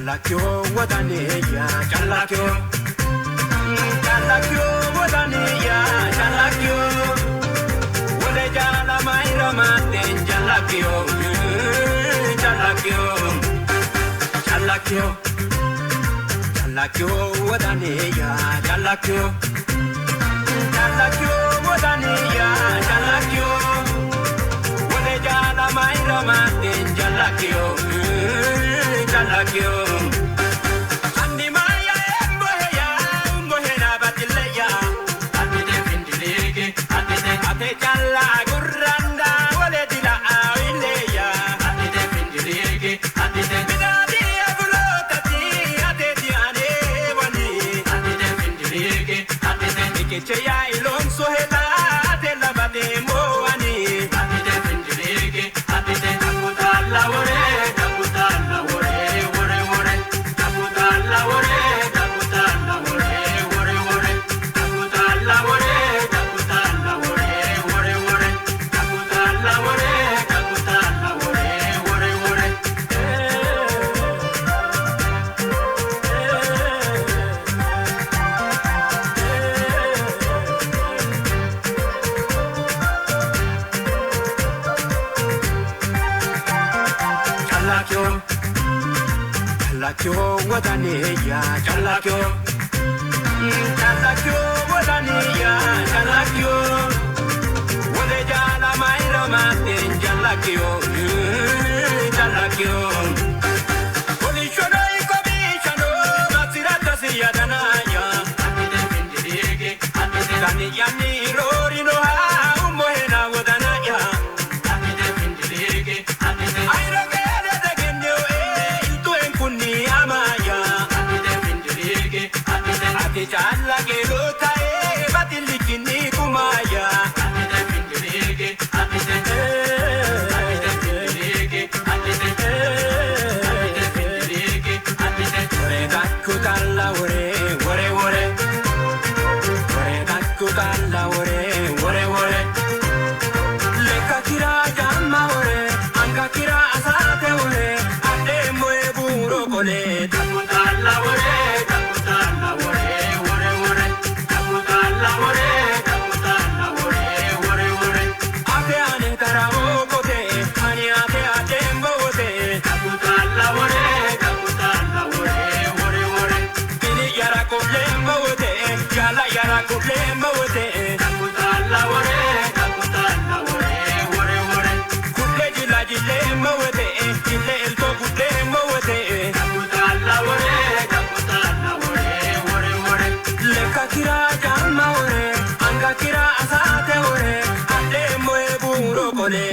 Callakkiyo wodaniya callakkiyo, callakkiyo wodaniya callakkiyo, wole jaala mayra maatten callakkiyo, callakkiyo, callakkiyo, callakkiyo wodaniya callakkiyo, callakkiyo wodaniya callakkiyo, wole jaala mayra maatten callakkiyo, callakkiyo. Anni maya emboheya embohena batileya. Atete findilege, atete, Ate calla gurranda wole dila awileya. atete findilege, atete, Midadi abulotati ate diane wani. atete findilege, atete, Ikeche ya ilonso hela ate labate moani. atete findilege, atete. Kakutala wore, kakutala wore, wore wore. Kakutala wore, kakutala wore, wore wore. Kakutala wore, kakutala wore, wore wore. Kakutala wore, kakutala wore, wore wore. Callakkiyo, callakkiyo wodaniya callakkiyo, callakkiyo wodaniya callakkiyo, wole jaala mayra maatten callakkiyo, callakkiyo. Kolishshono ikko biishshano massirattasi yadanaya. Atete findilege, atete, Kaniyanni roorinoha ummohena wodanaya. atete findilege, atete. Ayiro geede degenneyo iltuen kunni amaya. Atete findilege, atete, Ati calla geeloo ta'ee batillikkinni kumaaya. atete findilege, atete, atete findilege, atete, atete findilege, atete. Wore takku talla wore wore wore. Wore takku talla wore wore wore. Lekka kiraa jaamma wore anga kiraa asaate wore addeemmo buuro qolee. Kakutala wore, kakutala wore, wore wore. Kakutala wore, kakutala wore, wore wore. Ate ane tarawoo kotee ani ate adeembo wotee. Kakutala wore, kakutala wore, wore wore. Bini yara kulemba wote, yala yara kulemba wote. Kakutala wore, kakutala wore, wore wore. Kule jila jilemba wote, jile elto kulemba wote. Kakutala wore, kakutala wore, wore wore. Lekka kira jamma wore, anga kira asate wore. Ade moe buro kole.